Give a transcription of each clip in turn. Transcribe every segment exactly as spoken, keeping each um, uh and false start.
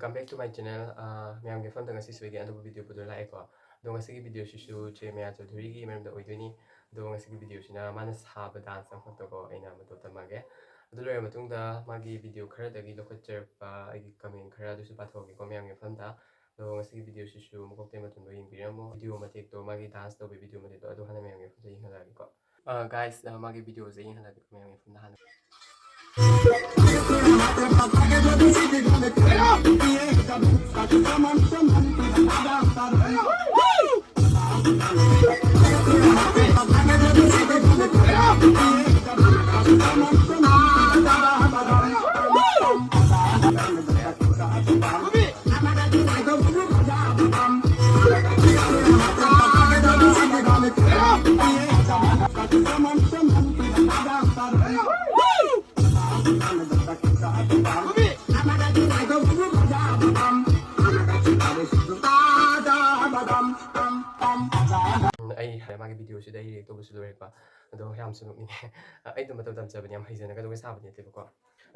Welcome back to my channel. ꯑꯥ, ꯃꯌꯥꯝꯒꯤ ꯃꯐꯝꯗ ꯉꯁꯤꯁꯨ ꯑꯩꯒꯤ ꯑꯅꯧꯕ ꯚꯤꯗꯤꯑꯣ ꯄꯨꯗꯨꯅ ꯂꯥꯛꯑꯦꯀꯣ꯫ ꯑꯗꯣ ꯉꯁꯤꯒꯤ ꯚꯤꯗꯤꯑꯣꯁꯤꯁꯨ ꯆꯦ ꯃꯌꯥ ꯆꯧꯙꯨꯔꯤꯒꯤ ꯃꯔꯝꯗ ꯑꯣꯏꯗꯣꯏꯅꯤ꯫ ꯑꯗꯣ ꯉꯁꯤꯒꯤ ꯚꯤꯗꯤꯑꯣꯁꯤꯅ ꯃꯥꯅ ꯁꯥꯕ ꯗꯥꯟꯁ ꯑꯃꯈꯛꯇꯀꯣ ꯑꯩꯅ ꯃꯇꯧ ꯇꯝꯃꯒꯦ꯫ ꯑꯗꯨ ꯂꯣꯏꯔ ꯃꯇꯨꯡꯗ ꯃꯥꯒꯤ ꯚꯤꯗꯤꯑꯣ ꯈꯔꯗꯒꯤ ꯂꯧꯈꯠꯆꯔꯛꯄ ꯑꯩꯒꯤ ꯀꯃꯦꯟ ꯈꯔ ꯑꯗꯨꯁꯨ ꯄꯥꯊꯣꯛꯑꯒꯦꯀꯣ ꯃꯌꯥꯝꯒꯤ ꯃꯐꯝꯗ꯫ ꯑꯗꯣ ꯉꯁꯤꯒꯤ ꯚꯤꯗꯤꯑꯣꯁꯤꯁꯨ ꯃꯀꯣꯛꯇꯩ ꯃꯇꯣꯟꯗꯣ ꯌꯦꯡꯕꯤꯔꯝꯃꯣ꯫ ꯚꯤꯗꯤꯑꯣ ꯃꯇꯦꯛꯇꯣ, ꯃꯥꯒꯤ ꯗꯥꯟꯁ ꯇꯧꯕꯒꯤ ꯚꯤꯗꯤꯑꯣ ꯃꯇꯦꯛꯇꯣ ꯑꯗꯨ ꯍꯥꯟꯅ ꯃꯌꯥꯝꯒꯤ ꯃꯐꯝꯗ ꯌꯦꯡꯍꯜꯂꯛꯑꯒꯦꯀꯣ꯫ ꯑ, ꯒꯥꯏꯁ, ꯑ, ꯃꯥꯒꯤ ꯚꯤꯗꯤꯑꯣꯁꯦ ꯌꯦꯡꯍꯜꯂꯛꯀꯦꯀꯣ ꯃꯌꯥꯝꯒꯤ ꯃꯐꯝꯗ ꯍꯥꯟꯅ꯫ ꯎꯝ, ꯑꯩ ꯃꯥꯒꯤ ꯚꯤꯗꯤꯑꯣꯁꯤꯗ ꯑꯩ ꯔꯤꯌꯦꯛ ꯇꯧꯕꯁꯨ ꯂꯣꯏꯔꯦꯀꯣ꯫ ꯑꯗꯣ ꯌꯥꯝꯁꯨ ꯅꯣꯛꯅꯤꯡꯉꯦ꯫ ꯑꯩ ꯑꯗꯨꯝ ꯃꯇꯧ ꯇꯝꯖꯕꯅꯤ, ꯌꯥꯝ ꯍꯩꯖꯅꯒ ꯇꯧꯕ ꯁꯥꯕ ꯅꯠꯇꯦꯕꯀꯣ꯫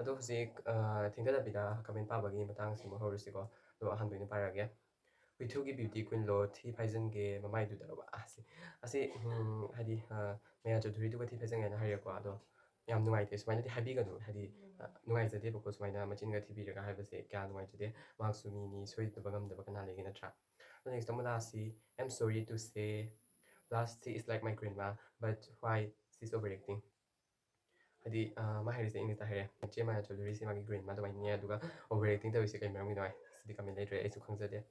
ꯑꯗꯣ ꯍꯧꯖꯤꯛ, ꯑ, ꯊꯦꯡꯊꯗꯕꯤꯗ ꯀꯃꯦꯟ ꯄꯥꯕꯒꯤ ꯃꯇꯥꯡꯁꯤꯃ ꯍꯧꯔꯁꯤꯀꯣ꯫ ꯑꯗꯣ ꯑꯍꯥꯟꯕ ꯑꯣꯏꯅ ꯄꯥꯔꯛꯑꯒꯦ꯫ "ꯍꯨꯏꯊꯨꯒꯤ ꯕ꯭ꯌꯨꯇꯤ ꯀ꯭ꯋꯤꯟꯂꯣ, ꯊꯤ ꯐꯥꯏꯖꯟꯒꯦ ꯃꯃꯥꯏꯗꯨꯗ", ꯋꯥ, ꯑꯁꯤ, ꯑꯁꯤ, ꯎꯝ, ꯍꯥꯏꯗꯤ, ꯑ, ꯃꯌꯥ ꯆꯧꯙꯨꯔꯤꯗꯨꯒ ꯊꯤ ꯐꯥꯏꯖꯟꯒꯦꯅ ꯍꯥꯏꯔꯦꯀꯣ꯫ ꯑꯗꯣ ꯌꯥꯝ ꯅꯨꯡꯉꯥꯏꯇꯦ, ꯁꯨꯃꯥꯏꯅꯗꯤ ꯍꯥꯏꯕꯤꯒꯅꯨ꯫ ꯍꯥꯏꯗꯤ, ꯑ, ꯅꯨꯡꯉꯥꯏꯖꯗꯦꯕꯀꯣ, ꯁꯨꯃꯥꯏꯅ ꯃꯆꯤꯟꯒ ꯊꯤꯕꯤꯔꯒ ꯍꯥꯏꯕꯁꯦ ꯀꯌꯥ ꯅꯨꯡꯉꯥꯏꯖꯗꯦ꯫ ꯃꯍꯥꯛꯁꯨ ꯃꯤꯅꯤ, ꯁꯣꯏꯗꯕ ꯉꯝꯗꯕ ꯀꯅꯥ ꯂꯩꯒꯦ, ꯅꯠꯇ꯭ꯔꯥ? ꯑꯗꯣ next ꯑꯃ ꯂꯥꯛꯑꯁꯤ, "I'm sorry to say, plus she is like my grandma, but why she's overacting?" ꯍꯥꯏꯗꯤ, ꯑ, ꯃꯥ ꯍꯥꯏꯔꯤꯁꯦ ꯏꯪꯂꯤꯁꯇ ꯍꯥꯏꯔꯦ꯫ ꯆꯦ ꯃꯌꯥ ꯆꯧꯙꯨꯔꯤꯁꯦ ꯃꯥꯒꯤ ꯒ꯭ꯔꯦꯟꯃꯥ ꯑꯗꯨꯃꯥꯏꯅꯅꯦ, ꯑꯗꯨꯒ ꯑꯣꯚꯔ ꯑꯦꯛꯇꯤꯡ ꯇꯧꯔꯤꯁꯦ ꯀꯩ ꯃꯔꯝꯒꯤꯅꯣ ꯍꯥꯏ? ꯁꯤꯗꯤ ꯀꯃꯦꯟ ꯂꯩꯇ꯭ꯔꯦ, ꯑꯩꯁꯨ ꯈꯪꯖꯗꯦ꯫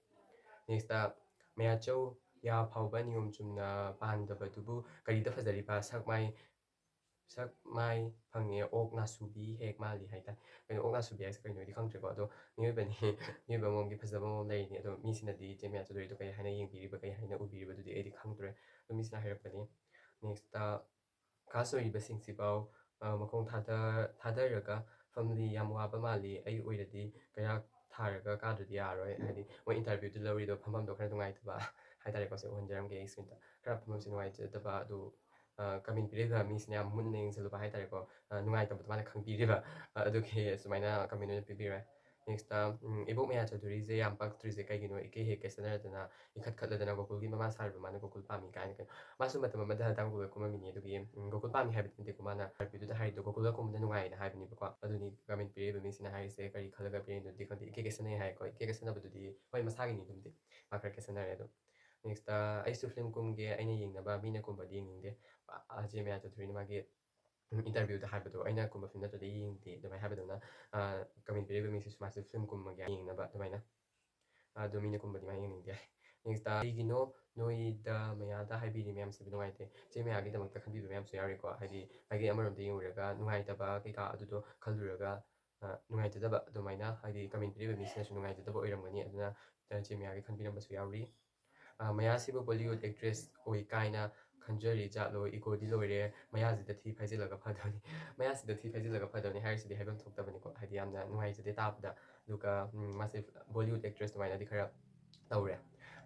ꯅꯦꯛꯁꯇ, "ꯃꯌꯥꯆꯧ, ꯌꯥ ꯐꯥꯎꯕ ꯅꯤꯌꯣꯝ ꯆꯨꯝꯅ ꯄꯥꯟꯗꯕꯗꯨꯕꯨ ꯀꯔꯤꯗ ꯐꯖꯔꯤꯕ? ꯁꯛ ꯃꯥꯏ, ꯁꯛ ꯃꯥꯏ ꯐꯪꯉꯦ, ꯑꯣꯛ ꯅꯥꯁꯨꯕꯤ ꯍꯦꯛ ꯃꯥꯜꯂꯤ" ꯍꯥꯏꯇꯥꯔꯦ꯫ ꯀꯩꯅꯣ ꯑꯣꯛ ꯅꯥꯁꯨꯕꯤ ꯍꯥꯏꯁꯦ ꯀꯩꯅꯣꯗꯤ ꯈꯪꯗ꯭ꯔꯦꯀꯣ, ꯑꯗꯣ ꯃꯤꯑꯣꯏꯕꯅꯤ, ꯃꯤꯑꯣꯏꯕ ꯑꯃꯃꯝꯒꯤ ꯐꯖꯕ ꯑꯃꯃꯝ ꯂꯩꯔꯤꯅꯤ꯫ ꯑꯗꯣ ꯃꯤꯁꯤꯅꯗꯤ ꯆꯦ ꯃꯌꯥ ꯆꯧꯙꯨꯔꯤꯗꯣ ꯀꯩ ꯍꯥꯏꯅ ꯌꯦꯡꯕꯤꯔꯤꯕ, ꯀꯩ ꯍꯥꯏꯅ ꯎꯕꯤꯔꯤꯕ, ꯑꯗꯨꯗꯤ ꯑꯩꯗꯤ ꯈꯪꯗ꯭ꯔꯦ꯫ ꯑꯗꯣ ꯃꯤꯁꯤꯅ ꯍꯥꯏꯔꯛꯄꯅꯤ꯫ ꯅꯦꯛꯁꯇ, ꯀꯥꯁ ꯑꯣꯏꯔꯤꯕꯁꯤꯡꯁꯤꯐꯥꯎ, ꯑ, ꯃꯈꯣꯡ ꯊꯥꯗ-, ꯊꯥꯗꯔꯒ ꯐꯝꯂꯤ꯫ "ꯌꯥꯝ ꯋꯥꯕ ꯃꯥꯜꯂꯤ꯫ ꯑꯩ ꯑꯣꯏꯔꯗꯤ ꯀꯌꯥ ꯊꯥꯔꯒ ꯀꯥꯗ꯭ꯔꯗꯤ ꯌꯥꯔꯣꯏ"꯫ ꯍꯥꯏꯗꯤ ꯃꯣꯏ ꯏꯟꯇꯔꯚ꯭ꯌꯨꯗꯨ ꯂꯧꯔꯤꯗꯣ ꯐꯝꯐꯝꯗꯣ ꯈꯔ ꯅꯨꯡꯉꯥꯏꯇꯕ ꯍꯥꯏꯇꯥꯔꯦꯀꯣ꯫ ꯁꯦ ꯎꯍꯟꯖꯔꯝꯒꯦ ꯑꯩ ꯁ꯭ꯀ꯭ꯔꯤꯟꯗ꯫ ꯈꯔ ꯐꯝꯐꯝꯁꯦ ꯅꯨꯡꯉꯥꯏꯖꯗꯕ ꯑꯗꯨ, ꯑ, ꯀꯃꯦꯟ ꯄꯤꯔꯤꯕ ꯃꯤꯁꯤꯅ ꯌꯥꯝ ꯃꯨꯟꯅ ꯌꯦꯡꯁꯤꯜꯂꯨꯕ ꯍꯥꯏꯇꯥꯔꯦꯀꯣ꯫ ꯑ, ꯅꯨꯡꯉꯥꯏꯇꯕꯗꯣ ꯃꯥꯅ ꯈꯪꯕꯤꯔꯤꯕ, ꯑ, ꯑꯗꯨꯒꯤ ꯁꯨꯃꯥꯏꯅ ꯀꯃꯦꯟ ꯑꯣꯏꯅ ꯄꯤꯕꯤꯔꯦ꯫ Next, ꯎꯝ, "ꯏꯕꯣꯛ ꯃꯌꯥ ꯆꯧꯙꯨꯔꯤꯁꯦ ꯌꯥꯝ ꯄꯛꯇ꯭ꯔꯤꯁꯦ ꯀꯩꯒꯤꯅꯣ? ꯏꯀꯦ ꯍꯦꯛ ꯀꯦꯁꯟꯅꯔꯗꯅ, ꯏꯈꯠ ꯈꯠꯂꯗꯅ, ꯒꯣꯀꯨꯜꯒꯤ ꯃꯃꯥ ꯁꯥꯔꯤꯕ ꯃꯥꯅ ꯒꯣꯀꯨꯜ ꯄꯥꯝꯃꯤ" ꯀꯥꯏꯅ ꯀꯩꯅꯣ꯫ ꯃꯥꯁꯨ ꯃꯇꯝ ꯑꯃꯗ ꯇꯥꯡꯈꯨꯜꯗ ꯀꯨꯝꯃꯝꯃꯤꯅꯤ꯫ ꯑꯗꯨꯒꯤ, ꯎꯝ, ꯒꯣꯀꯨꯜ ꯄꯥꯝꯃꯤ ꯍꯥꯏꯕꯗꯤ ꯅꯠꯇꯦꯀꯣ, ꯃꯥꯅ interview ꯗꯨꯗ ꯍꯥꯏꯔꯤꯗꯣ ꯒꯣꯀꯨꯜꯗ ꯀꯨꯝꯕꯗ ꯅꯨꯡꯉꯥꯏꯌꯦꯅ ꯍꯥꯏꯕꯅꯦꯕꯀꯣ꯫ ꯑꯗꯨꯅꯤ comment ꯄꯤꯔꯛꯏꯕ ꯃꯤꯁꯤꯅ ꯍꯥꯏꯔꯤꯁꯦ꯫ ꯀꯔꯤ ꯈꯜꯂꯒ ꯄꯤꯔꯛꯏꯅꯣꯗꯤ ꯈꯪꯗꯦ꯫ ꯏꯀꯦ ꯀꯦꯁꯟꯅꯩ ꯍꯥꯏꯀꯣ꯫ ꯏꯀꯦ ꯀꯦꯁꯟꯅꯕꯗꯨꯗꯤ ꯍꯣꯏ ꯃꯁꯥꯒꯤꯅꯤ ꯑꯗꯨꯝꯗꯤ꯫ ꯃꯥ ꯈꯔ ꯀꯦꯁꯟꯅꯔꯦ ꯑꯗꯨꯝ꯫ Next, ꯑ, "ꯑꯩꯁꯨ film ꯀꯨꯝꯒꯦ, ꯑꯩꯅ ꯌꯦꯡꯅꯕ, ꯃꯤꯅ ꯀꯨꯝꯕꯗꯤ ꯌꯦꯡꯅꯤꯡꯗꯦ"꯫ ꯑ, ꯑꯖꯦ ꯃꯌꯥ ꯆꯧꯙꯨꯔꯤꯅ ꯃꯥꯒꯤ, ꯎꯝ, interview ꯗ ꯍꯥꯏꯕꯗꯣ, "ꯑꯩꯅ ꯀꯨꯝꯕ film ꯅꯠꯇ꯭ꯔꯗꯤ ꯌꯦꯡꯗꯦ" ꯑꯗꯨꯃꯥꯏꯅ ꯍꯥꯏꯕꯗꯧꯅ, ꯑ, comment ꯄꯤꯔꯛꯏꯕ ꯃꯤꯁꯤꯁꯨ ꯃꯥꯁꯨ film ꯀꯨꯝꯃꯒꯦ ꯌꯦꯡꯅꯕ ꯑꯗꯨꯃꯥꯏꯅ꯫ ꯑꯗꯣ ꯃꯤꯅ ꯀꯨꯝꯕꯗꯤ ꯃꯥ ꯌꯦꯡꯅꯤꯡꯗꯦ ꯍꯥꯏ꯫ Next, ꯀꯩꯒꯤꯅꯣ ꯅꯣꯏꯗ ꯃꯌꯥꯗ ꯍꯥꯏꯕꯤꯔꯤ ꯃꯌꯥꯝꯁꯤꯕꯨ ꯅꯨꯡꯉꯥꯏꯇꯦ꯫ ꯆꯦ ꯃꯌꯥꯒꯤꯗꯃꯛꯇ ꯈꯟꯕꯤꯕ ꯃꯌꯥꯝꯁꯨ ꯌꯥꯎꯔꯤꯀꯣ꯫ ꯍꯥꯏꯗꯤ ꯃꯥꯒꯤ ꯑꯃꯔꯣꯝꯗ ꯌꯦꯡꯉꯨꯔꯒ ꯅꯨꯡꯉꯥꯏꯇꯕ ꯀꯩꯀꯥ ꯑꯗꯨꯗꯣ ꯈꯜꯂꯨꯔꯒ, ꯑ, ꯅꯨꯡꯉꯥꯏꯖꯗꯕ ꯑꯗꯨꯃꯥꯏꯅ, ꯍꯥꯏꯗꯤ comment ꯄꯤꯔꯤꯕ ꯃꯤꯁꯤꯅꯁꯨ ꯅꯨꯡꯉꯥꯏꯖꯗꯕ ꯑꯣꯏꯔꯝꯒꯅꯤ꯫ ꯑꯗꯨꯅ, ꯑ, ꯆꯦ ꯃꯌꯥꯒꯤ ꯈꯟꯕꯤꯔꯝꯕꯁꯨ ꯌꯥꯎꯔꯤ꯫ ꯑ, "ꯃꯌꯥꯁꯤꯕꯨ Bollywood actress ꯑꯣꯏ ꯀꯥꯏꯅ ꯈꯟꯖꯔꯤ ꯖꯥꯠꯂꯣ? Ego ꯗꯤ ꯂꯣꯏꯔꯦ꯫ ꯃꯌꯥꯁꯤꯗ ꯊꯤ ꯐꯥꯏꯖꯤꯜꯂꯒ ꯐꯗꯕꯅꯤ"꯫ "ꯃꯌꯥꯁꯤꯗ ꯊꯤ ꯐꯥꯏꯖꯤꯜꯂꯒ ꯐꯗꯕꯅꯤ" ꯍꯥꯏꯔꯤꯁꯤꯗꯤ ꯍꯥꯏꯐꯝ ꯊꯣꯛꯇꯕꯅꯤꯀꯣ꯫ ꯍꯥꯏꯗꯤ ꯌꯥꯝꯅ ꯅꯨꯡꯉꯥꯏꯖꯗꯦ ꯇꯥꯕꯗ꯫ ꯑꯗꯨꯒ, ꯎꯝ, ꯃꯥꯁꯦ Bollywood actress ꯑꯗꯨꯃꯥꯏꯅꯗꯤ ꯈꯔ ꯇꯧꯔꯦ꯫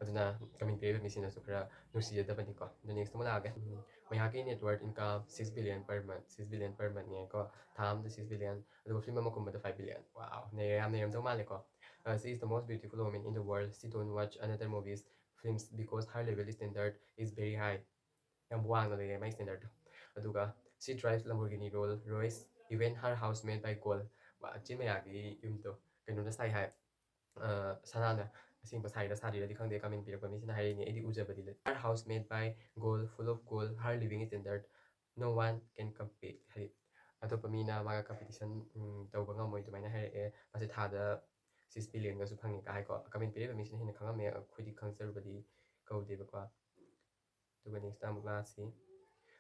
ꯑꯗꯨꯅ comment ꯄꯤꯔꯤꯕ ꯃꯤꯁꯤꯡꯅꯁꯨ ꯈꯔ ꯅꯨꯡꯁꯤꯖꯗꯕꯅꯤꯀꯣ꯫ ꯑꯗꯣ next ꯑꯃꯨꯛ ꯂꯥꯛꯑꯒꯦ꯫ ꯎꯝ, "ꯃꯌꯥꯒꯤ net worth income six billion per month", six billion per month ꯅꯦꯀꯣ꯫ ꯊꯥ ꯑꯃꯗ six billion, ꯑꯗꯨꯒ film ꯑꯃ ꯀꯨꯝꯕꯗ five billion꯫ Wow, ꯅꯩꯔꯦ, ꯌꯥꯝ ꯅꯩꯔꯝꯗꯧ ꯃꯥꯜꯂꯦꯀꯣ꯫ ꯑ, "She is the most beautiful woman in the world. She don't watch another movies, films because her level standard is very high." ꯌꯥꯝ ꯋꯥꯡꯅ ꯂꯩꯔꯦ ꯃꯥꯏ standard ꯇꯣ꯫ ꯑꯗꯨꯒ "She drives Lamborghini, Rolls Royce, even her house made by gold." ꯋꯥ, ꯆꯦ ꯃꯌꯥꯒꯤ ꯌꯨꯝꯗꯣ ꯀꯩꯅꯣꯅ ꯁꯥꯏ ꯍꯥꯏ꯫ ꯑ, ꯁꯅꯥꯅ ꯑꯁꯦꯡꯕ ꯁꯥꯏꯔ ꯁꯥꯔꯤꯔꯗꯤ ꯈꯪꯗꯦ, comment ꯄꯤꯔꯛꯄ ꯃꯤꯁꯤꯅ ꯍꯥꯏꯔꯛꯏꯅꯦ꯫ ꯑꯩꯗꯤ ꯎꯖꯕꯗꯤ ꯂꯩ꯫ "Her house made by gold, full of gold, her living standard, no one can compete." ꯍꯥꯏꯗꯤ ꯑꯇꯣꯞꯄ ꯃꯤꯅ ꯃꯥꯒ competition, ꯎꯝ, ꯇꯧꯕ ꯉꯝꯃꯣꯏ ꯑꯗꯨꯃꯥꯏꯅ ꯍꯥꯏꯔꯛꯑꯦ꯫ ꯃꯥꯁꯦ ꯊꯥꯗ six billion ꯒꯁꯨ ꯐꯪꯉꯦ ꯀ ꯍꯥꯏꯀꯣ꯫ Comment ꯄꯤꯔꯛꯏꯕ ꯃꯤꯁꯤꯅ ꯍꯦꯟꯅ ꯈꯪꯉꯝꯃꯦ, ꯑꯩꯈꯣꯏꯗꯤ ꯈꯪꯖꯔꯨꯕꯗꯤ ꯀꯧꯗꯦꯕꯀꯣ꯫ ꯑꯗꯨꯒ next ꯑꯃꯨꯛ ꯂꯥꯛꯑꯁꯤ꯫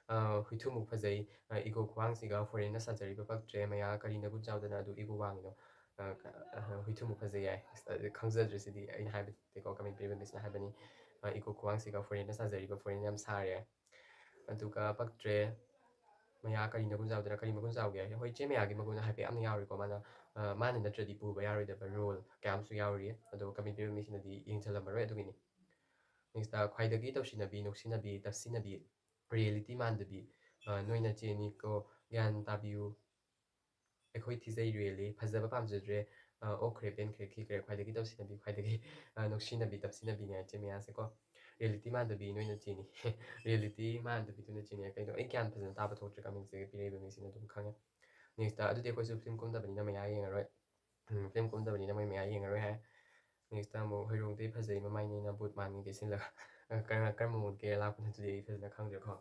ꯑ, "ꯍꯨꯏꯊꯨꯃꯨꯛ ꯐꯖꯩ, ꯑ, ego ꯈꯨꯋꯥꯡꯁꯤꯒ꯫ Foreign ꯅ ꯁꯥꯖꯔꯤꯕ ꯄꯛꯇ꯭ꯔꯦ꯫ ꯃꯌꯥ ꯀꯔꯤ ꯅꯒꯨꯟ ꯆꯥꯎꯗꯅ ꯑꯗꯨ ego ꯋꯥꯡꯉꯤꯅꯣ?" ꯑ, ꯑ, "ꯍꯨꯏꯊꯨꯃꯨꯛ ꯐꯖꯩ" ꯍꯥꯏ꯫ ꯑꯁ, ꯑꯗꯨ ꯈꯪꯖꯗ꯭ꯔꯦ ꯁꯤꯗꯤ, ꯑꯩꯅ ꯍꯥꯏꯕ ꯅꯠꯇꯦꯀꯣ, comment ꯄꯤꯔꯤꯕ ꯃꯤꯁꯤꯅ ꯍꯥꯏꯕꯅꯤ꯫ ꯑ, "Ego ꯈꯨꯋꯥꯡꯁꯤꯒ foreign ꯅ ꯁꯥꯖꯔꯤꯕ, foreign ꯌꯥꯝ ꯁꯥꯔꯦ꯫ ꯑꯗꯨꯒ ꯄꯛꯇ꯭ꯔꯦ, ꯃꯌꯥ ꯀꯔꯤ ꯅꯒꯨꯟ ꯆꯥꯎꯗꯅ"꯫ ꯀꯔꯤ ꯃꯒꯨꯟ ꯆꯥꯎꯒꯦ ꯍꯥꯏꯁꯦ? ꯍꯣꯏ, ꯆꯦ ꯃꯌꯥꯒꯤ ꯃꯒꯨꯟ ꯍꯥꯏꯐꯦꯠ ꯌꯥꯝꯅ ꯌꯥꯎꯔꯤꯀꯣ꯫ ꯃꯥꯅ, ꯑ, ꯃꯥꯅ ꯅꯠꯇ꯭ꯔꯗꯤ ꯄꯨꯕ ꯌꯥꯔꯣꯏꯗꯕ role ꯀꯌꯥ ꯑꯃꯁꯨ ꯌꯥꯎꯔꯤ꯫ ꯑꯗꯣ comment ꯄꯤꯕ ꯃꯤꯁꯤꯅꯗꯤ ꯌꯦꯡꯁꯤꯜꯂꯝꯃꯔꯣꯏ ꯑꯗꯨꯒꯤꯅꯤ꯫ Next, ꯈ꯭ꯋꯥꯏꯗꯒꯤ ꯇꯧꯁꯤꯟꯅꯕꯤ, ꯅꯣꯛꯁꯤꯟꯅꯕꯤ, ꯇꯞꯁꯤꯟꯅꯕꯤ, reality ꯃꯥꯟꯗꯕꯤ, ꯑ, ꯅꯣꯏ ꯅꯆꯦꯅꯤꯀꯣ, ꯒ꯭ꯌꯥꯟ ꯇꯥꯕꯤꯌꯨ꯫ ꯑꯩꯈꯣꯏ ꯊꯤꯖꯩ really, ꯐꯖꯕ ꯄꯥꯝꯖꯗ꯭ꯔꯦ, ꯑ, ꯑꯣꯛꯈ꯭ꯔꯦ, ꯄꯦꯟꯈ꯭ꯔꯦ, ꯈꯤꯈ꯭ꯔꯦ, ꯈ꯭ꯋꯥꯏꯗꯒꯤ ꯇꯞꯁꯤꯟꯅꯕꯤ, ꯈ꯭ꯋꯥꯏꯗꯒꯤ, ꯑ, ꯅꯨꯡꯁꯤꯅꯕꯤ, ꯇꯞꯁꯤꯟꯅꯕꯤꯅꯦ ꯏꯆꯦ ꯃꯌꯥꯁꯦꯀꯣ꯫ ꯔꯤꯌꯦꯂꯤꯇꯤ ꯃꯥꯟꯗꯕꯤ ꯅꯣꯏꯅ ꯆꯦꯅꯤ꯫ ꯔꯤꯌꯦꯂꯤꯇꯤ ꯃꯥꯟꯗꯕꯤꯗꯨꯅ ꯆꯦꯅꯤ꯫ ꯀꯩꯅꯣ, ꯑꯩ ꯒ꯭ꯌꯥꯟ ꯐꯖꯅ ꯇꯥꯕ ꯊꯣꯛꯇ꯭ꯔꯦ ꯀꯃꯦꯟꯁꯤꯗ ꯄꯤꯔꯛꯏꯕ ꯃꯤꯁꯤꯅ ꯑꯗꯨꯝ ꯈꯪꯉꯦ꯫ ꯅꯦꯛꯁꯇ, ꯑꯗꯨꯗꯤ ꯑꯩꯈꯣꯏꯁꯨ ꯐꯤꯂꯝ ꯀꯨꯝꯗꯕꯅꯤꯅ ꯃꯌꯥ ꯌꯦꯡꯉꯔꯣꯏ꯫ ꯎꯝ, ꯐꯤꯂꯝ ꯀꯨꯝꯗꯕꯅꯤꯅ ꯃꯣꯏ ꯃꯌꯥ ꯌꯦꯡꯉꯔꯣꯏ ꯍꯥꯏ꯫ ꯅꯦꯛꯁꯇ ꯑꯃꯨꯛ ꯍꯣꯏꯔꯣꯡꯗꯤ ꯐꯖꯩ ꯃꯃꯥꯏꯅꯤꯅ ꯕꯨꯠ ꯃꯥꯟꯒꯤ ꯀꯦꯁꯤꯜꯂꯒ꯫ ꯑ, ꯀꯔ-, ꯀꯔꯝꯕ ꯃꯑꯣꯡꯗ ꯀꯦꯔ ꯂꯥꯛꯄꯅꯣ ꯑꯗꯨꯗꯤ ꯑꯩ ꯐꯖꯅ ꯈꯪꯗ꯭ꯔꯦꯀꯣ꯫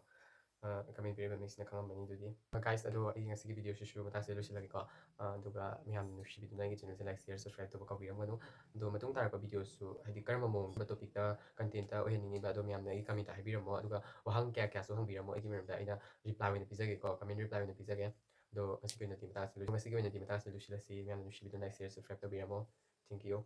ꯑ, ꯀꯃꯦꯟ ꯄꯤꯔꯤꯕ ꯃꯤꯁꯤꯅ ꯈꯪꯉꯝꯃꯅꯤ ꯑꯗꯨꯗꯤ꯫ ꯒꯥꯏꯁ, ꯑꯗꯣ ꯑꯩ ꯉꯁꯤꯒꯤ ꯚꯤꯗꯤꯑꯣꯁꯤꯁꯨ ꯃꯇꯥꯡꯁꯤꯗ ꯂꯣꯏꯁꯤꯜꯂꯒꯦꯀꯣ꯫ ꯑ, ꯑꯗꯨꯒ ꯃꯌꯥꯝꯅ ꯅꯨꯡꯁꯤꯕꯤꯗꯨꯅ ꯑꯩꯒꯤ ꯆꯦꯅꯦꯜꯁꯦ ꯂꯥꯏꯛ, ꯁꯤꯌꯔ, ꯁꯕꯁꯀ꯭ꯔꯥꯏꯕ ꯇꯧꯕ ꯀꯥꯎꯕꯤꯔꯝꯒꯅꯨ꯫ ꯑꯗꯣ ꯃꯇꯨꯡ ꯇꯥꯔꯛꯄ ꯚꯤꯗꯤꯑꯣꯁꯨ, ꯍꯥꯏꯗꯤ ꯀꯔꯝꯕ ꯃꯑꯣꯡꯒꯤ ꯇꯣꯄꯤꯛꯇ, ꯀꯟꯇꯦꯟꯠꯇ ꯑꯣꯏꯍꯟꯅꯤꯡꯉꯤꯕ, ꯑꯗꯣ ꯃꯌꯥꯝꯅ ꯑꯩꯒꯤ ꯀꯃꯦꯟꯠꯇ ꯍꯥꯏꯕꯤꯔꯝꯃꯣ꯫ ꯑꯗꯨꯒ ꯋꯥꯍꯪ ꯀꯌꯥ ꯀꯌꯥꯁꯨ ꯍꯪꯕꯤꯔꯝꯃꯣ ꯑꯩꯒꯤ ꯃꯔꯝꯗ, ꯑꯩꯅ ꯔꯤꯄ꯭ꯂꯥꯏ ꯑꯣꯏꯅ ꯄꯤꯖꯒꯦꯀꯣ, ꯀꯃꯦꯟ ꯔꯤꯄ꯭ꯂꯥꯏ ꯑꯣꯏꯅ ꯄꯤꯖꯒꯦ꯫ ꯑꯗꯣ ꯉꯁꯤꯒꯤ ꯑꯣꯏꯅꯗꯤ ꯃꯇꯥꯡꯁꯤꯗ ꯂꯣꯏ-, ꯉꯁꯤꯒꯤ ꯑꯣꯏꯅꯗꯤ ꯃꯇꯥꯡꯁꯤꯗ ꯂꯣꯏꯁꯤꯜꯂꯁꯤ꯫ ꯃꯌꯥꯝꯅ ꯅꯨꯡꯁꯤꯕꯤꯗꯨꯅ ꯂꯥꯏꯛ, ꯁꯤꯌꯔ, ꯁꯕꯁꯀ꯭ꯔꯥꯏꯕ ꯇꯧꯕꯤꯔꯝꯃꯣ꯫ Thank you꯫